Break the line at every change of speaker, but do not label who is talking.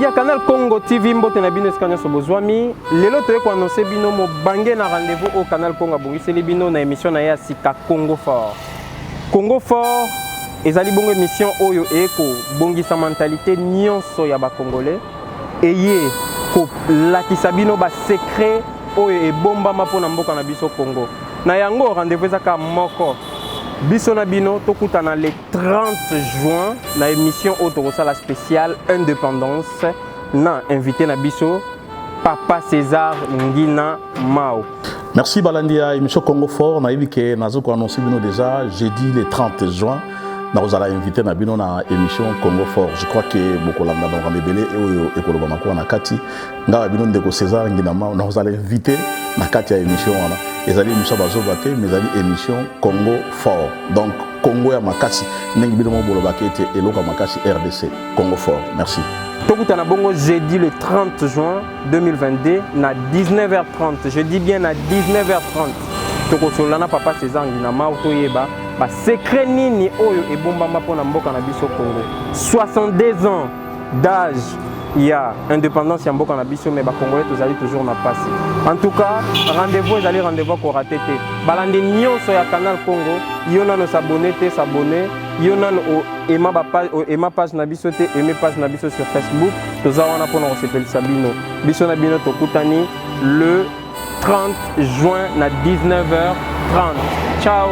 Balandi ya Canal Congo TV, mbote na bino esika nyonso bozwami. Lelo toye koannonce bino mobange na rendez-vous oyo Canal Congo abongiseli bino na émission na ye ya sika Congo Fort. Congo Fort ezali bongo émission oyo eye kobongisa mentalité nyonso ya ba Congolais, eye kolakisa bino ba secret oyo ebombama mpo na mboka na biso Congo. Na yango rendez-vous eza kaka moko, biso na bino tokutana le 30 juin na émission oyo tokosala spéciale indépendance na invité na biso Papa César Ngina Mao.
Merci balandi ya émission Congo Fort. Nayebi ke nazo ko annoncer bino déjà jeudi le 30 juin nakozala invité na bino na émission Congo Fort. Je crois que bokolanda makambo ebele oyo ekolobama kuna na kati. Ngai bino ndeko César Ngina Mao nakozala invité na kati ya émission wana. Ezali émission bazoba te, mais ezali émission Congo Fort. Donc Congo ya makasi ndenge bino mo bolobaka ete eloko ya makasi RDC Congo Fort. Merci.
Tokutana bongo jeudi le 30 juin 2022 na 19h30. Je dis bien na 19h30. Tokosolola na Papa César Ngina Mao, toyeba ba secret nini oyo ebombama mpona mboka na biso Congo. 62 ans d'âge ya indépendance ya mboka na biso, mais bacongolais tozali toujours na pasi. En tout cas, rendez-vous ezali rendez-vous korater te. Balandi nyonso ya Canal Congo, yo nano s'abonner te, s'abonner. Yo nano ema ba page, ema page na biso te, aime page na biso sur Facebook. Toza wana mpona kosepelisa bino. Biso na bino tokutani le 30 juin na 19h30. Ciao.